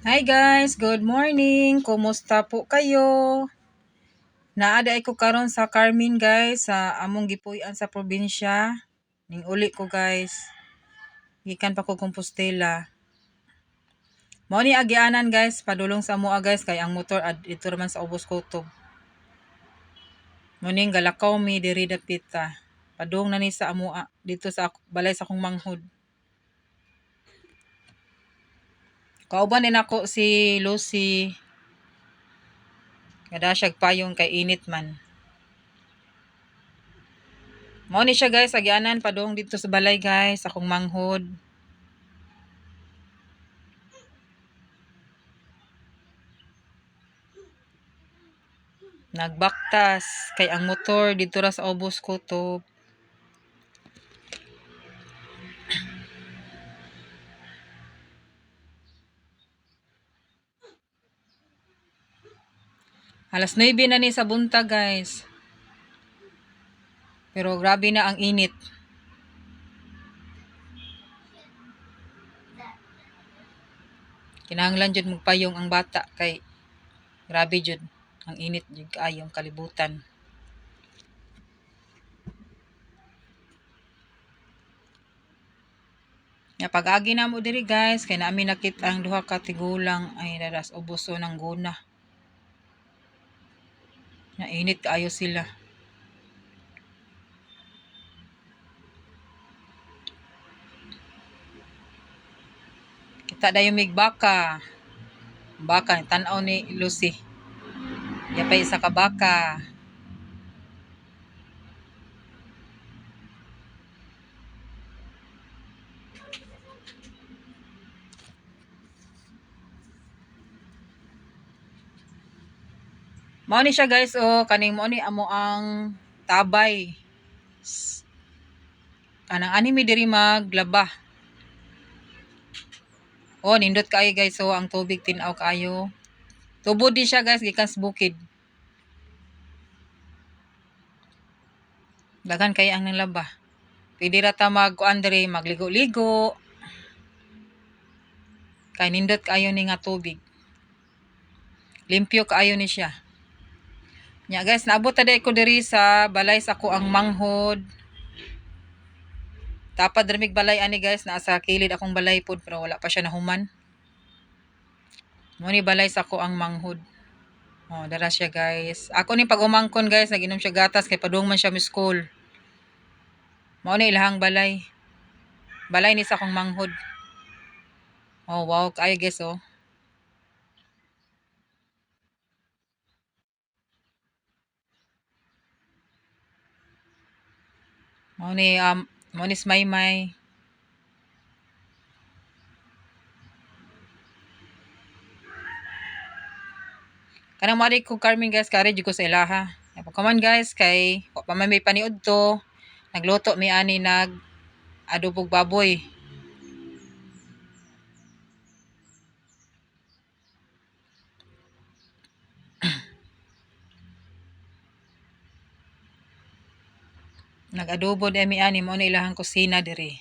Hi guys, good morning. Kumusta po kayo? Naa diay ko karon sa Carmen, guys, sa among gipuy-an sa probinsya. Ning uli ko, guys. Gikan pa ko Compostela. Mao ni agianan, guys, padulong sa amoa, guys, kay ang motor dito raman sa ubos kutob. Mo ning galakaw mi diri dapita. Padung na ni sa amoa dito sa balay sa akong manghod. Kauban din ako si Lucy. Kada siya payong kay init man. Mao ni siya, guys, agianan padung dito sa balay, guys, akong manghod. Nagbaktas kay ang motor dito ra sa ubos kutob. Alas 9 na ni sa buntag, guys. Pero grabe na ang init. Kinahanglan jud magpayong ang bata kay grabe jud ang init jud kaayo ang kalibutan. Ya pag-agi namo diri, guys, kay naami nakita ang duha ka tigulang ay daras uboso ng guna. Nainit kaayo sila. Kita dayon mig baka. Baka tan-aw ni Lucy. Yapay isa ka baka. Mao ni siya, guys, oh, kaning mao ni amo ang tabay. Kanang ani mi diri maglaba. Oh, nindot kaayo, guys, oh, ang tubig tin-aw kaayo. Tubod din siya, guys, gikan sa bukid. Daghan kay ang nanglaba. Pwede ra ta mag kuan diri, magligo-ligo. Kay nindot kaayo ni nga tubig. Limpyo kaayo ni siya. Nya guys, naabot ta ko diri sa balay sa ako ang manghod. Tapad ra mig balay ani, guys, naa sa kilid akong balay pod pero wala pa siya nahuman. Mo ni balay sa ako ang manghod. Oh, dara siya, guys. Ako ni pag umangkon, guys, naginom siya gatas kay padung man siya mi school. Mao ni ilahang balay. Balay ni sa akong manghod. Oh, wow kaayo, guys, oh. Mao ni si Maymay. Kanang moari ko Carmen, guys, kari jud ko sa ilaha. Pagkaman, guys, kay wa pa man may paniud to. Nagluto mi ani nag adobog baboy. Nag-adobo di mi ani, mao na ilahang kusina diri.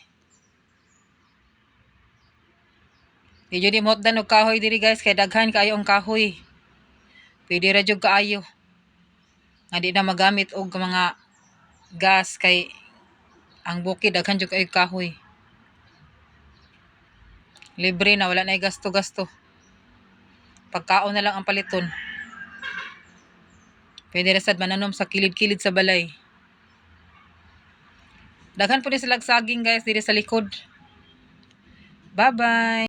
Di jud imotdan og kahoy diri, guys, kay daghan kaayo ang kahoy. Pwede ra jud kaayo. Nga di na magamit og mga gas kay ang bukid daghan jud kaayo kahoy. Libre na, wala na gasto-gasto. Pagkaon na lang ang paliton. Pwede ra sad mananom sa kilid-kilid sa balay. Daghan po ni sila saging, guys, diri sa likod. Bye-bye.